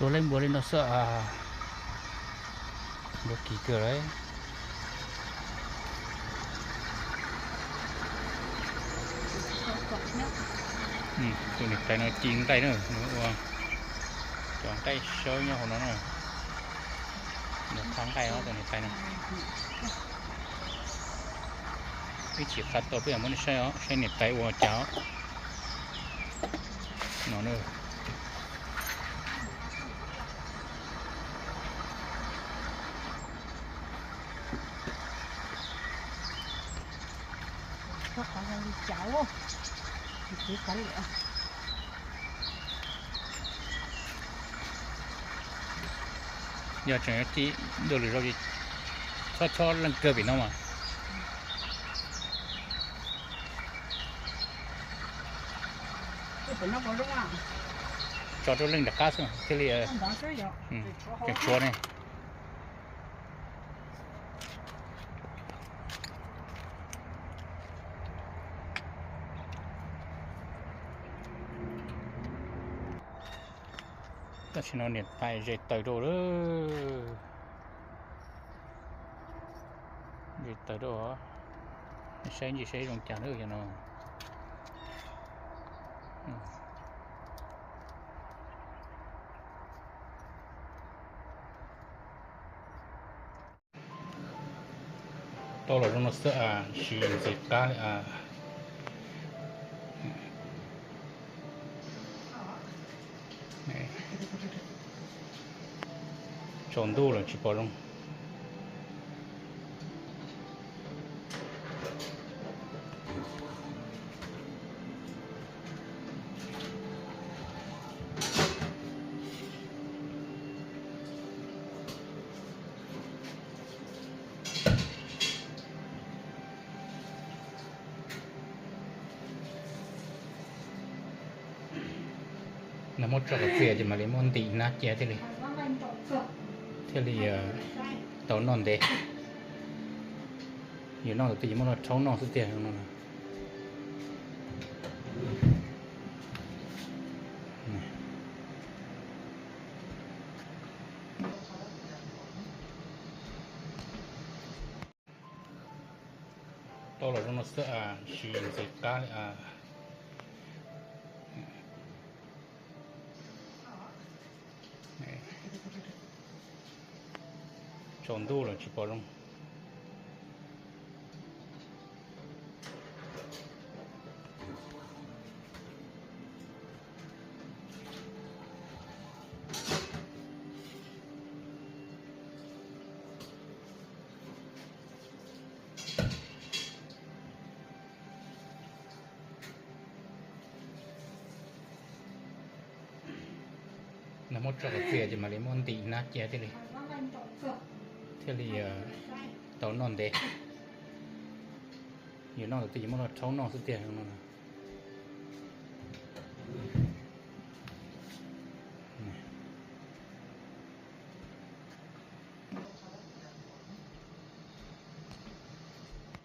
Tua lej npua li no xwb, npua kis kawg lawm. Tus niam tais no ci nqaij na, nws ua cov nqaij sawb nyob hauv no na. Nws qha nqaij os tus niam tais no. Ib chim qha tau peb muab nej saib os, saib niam tais ua cas os. No na. Yog tseem ci dua lwm zaus, txhob txhob leej kawg pem no mas. Tso rau leej nram qab xwb thiaj li tseem tshuav ne. Tam sim no niam tais zes taws rau lawm. Zes taws rau, saib ntsis saib zoo cas lawm yog no. Tau los zoo no xwb, tsis ntxim qab li. Tsaus ntuj lawm tsis pom zoo. Nag hmo tso qhov txias ces mam li muab ntim hnab cia thiaj li, thiaj li tau noj ntev. Yuav noj ntawd twb yuav muab los rhaub noj xwb tiag no. Tau los zoo no xwb, tsis ntxim qab li. Tsaus ntuj lawm tsis pom zoo. Nag hmo tso qhov txias ces mam li muab ntim hnab cia thiaj li, thiaj li tau noj ntev. Yuav noj ntawd twb yuav muab los rhaub noj xwb tiag no.